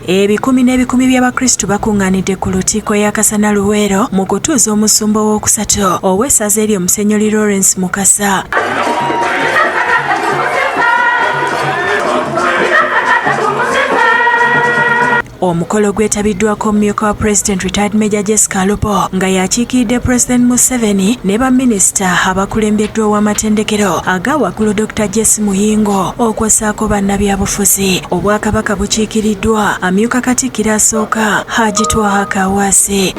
Ebikumi n'ebikumi by'Abakristu bakuŋŋaanidde ku Lutikko ya Kasana Luweero mu kutuuza omusumba owookusatu ow'essaza eryo Musenyoli Lawrence Mukasa. Omukolo gwetabiddwako omumyuka wa President Retired Major Jessica Alupo nga yakiikiridde President Museveni ne baminisita abakulembeddwa ow'amatendekero aga waggulu Dr. Jesse Muyingo okwossaako bannabyabufuzi. Obwakabaka bukiikiriddwa amyuka Katikkiro asooka Haji Twaha Kaawaase.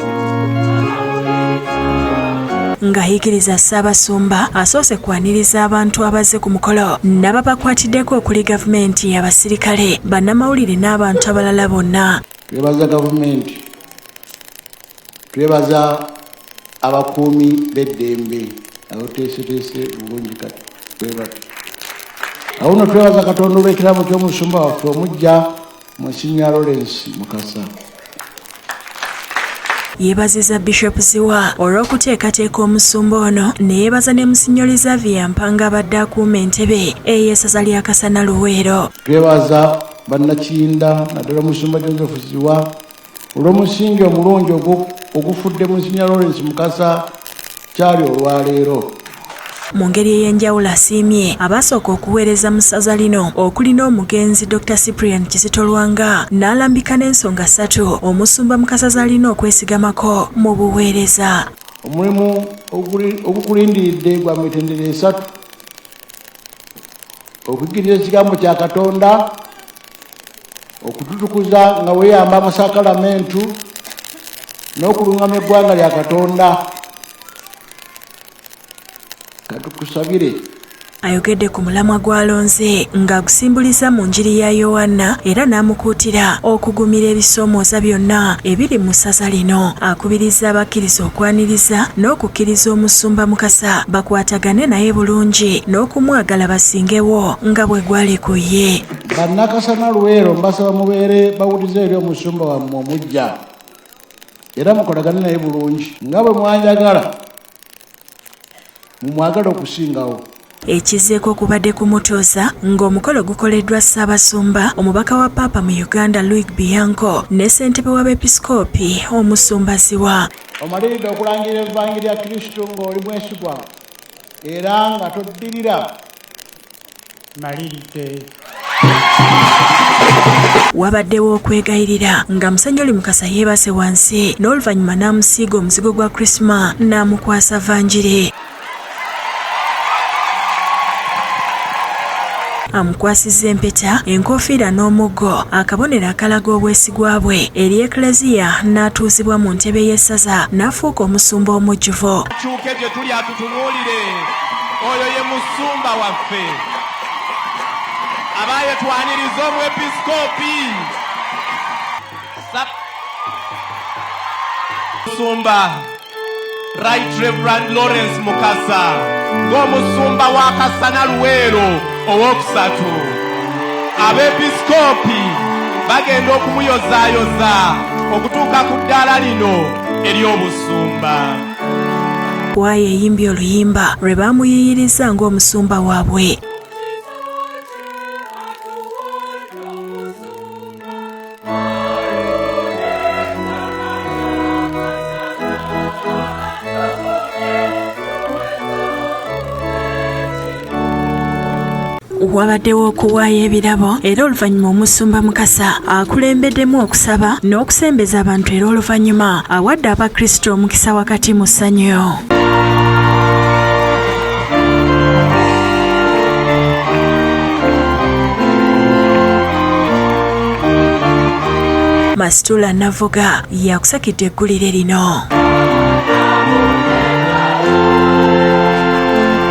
Ng'ayigiriza Ssaabasumba asoose kwaniriza abantu abazze ku mukolo n'ababakwatiddeko okuli gavumenti, abasirikale, bannamawulire n'abantu abalala bonna. Twebaza gavumenti, twebaza abakuumi b'eddembe abateeseteese bulungi kati bwe bati. Awo nno twebaza Katonda olw'ekirabo ky'omusumba waffe omuggya Monsignor Lawrence Mukasa. Yeebazizza Bishop Ziwa olw'okuteekateeka omusumba ono ne yeebaza ne Musinyoli Xavier Mpanga abadde akuuma entebe ey'essaza lya Kasana Luweero. Twebaza bannakiyinda naddala omusumba Joseph Ziwa olw'omusingi omulungi ogufudde Monsignor Lawrence Mukasa kyali olwaleero. Mu ngeri ey'enjawulo asiimye abaasooka okuweereza mu ssaza lino okuli n'omugenzi Dr. Cyprian Kizito Lwanga n'alambika n'ensonga ssatu omusumba Mukasa z'alina okwesigamako mu buweereza. Omulimu ogukulindiridde gwa mitendera esatu: okuyigiriza ekigambo kya Katonda, okututukuza nga weeyamba amasakalamentu n'okulungamya eggwanga lya Katonda. Katukusabire. Ayogedde ku mulamwa gw'alonze ng'agusimbuliza mu njiri ya Yowanna era n'amukuutira okugumira ebisoomooza byonna ebiri mu ssaza lino. Akubirizza abakkiriza okwaniriza n'okukkiriza omusumba Mukasa bakwatagane naye bulungi n'okumwagala basingewo nga bwe gwali ku ye. Bannakasana Luweero mbasaba mubeere bawulize eri omusumba wammwe omuggya era mukolagane naye bulungi nga bwe mwanjagala mumwagala okusingawo. Ekizzeeko kubadde kumutuuza ng'omukolo gukoleddwa Ssaabasumba, omubaka wa Paapa mu Uganda Luigi Bianco ne ssentebe w'abeepisikoopi omusumba Ziwa. Omaliridde okulangirira evangeri ya Kristo ng'oli mwesigwa era nga toddirira. Maliridde. Wabaddewo okwegayirira nga Musenyoli Mukasa yeebase wansi n'oluvannyuma n'amusiiga omuzigo gwa Krisma n'amukwasa vanjiri. Amukwasizza empeta, enkofiira n'omuggo, akabonero akalaga obwesigwa bwe eri Eklezia n'atuuzibwa mu ntebe y'essaza n'afuuka omusumba omujjuvu. Akyuke gye tuli atutunuulire, oyo ye musumba waffe. Abaye twaniriza omwepisikoopi. Musumba Right Reverend Lawrence Mukasa ng'omusumba wa Kasana Luweero owookusatu. Abeepisikoopi bagenda okumuyozaayoza okutuuka ku ddaala lino ery'obusumba. Kwaya eyimbye oluyimba lwe baamuyiiyirizza ng'omusumba waabwe. Wabaddewo okuwaayo ebirabo era oluvannyuma omusumba Mukasa akulembeddemu okusaba n'okusembeza abantu era oluvannyuma awadde Abakristo omukisa wakati mu ssanyu. Masitula Navuga yakusakidde eggulire lino.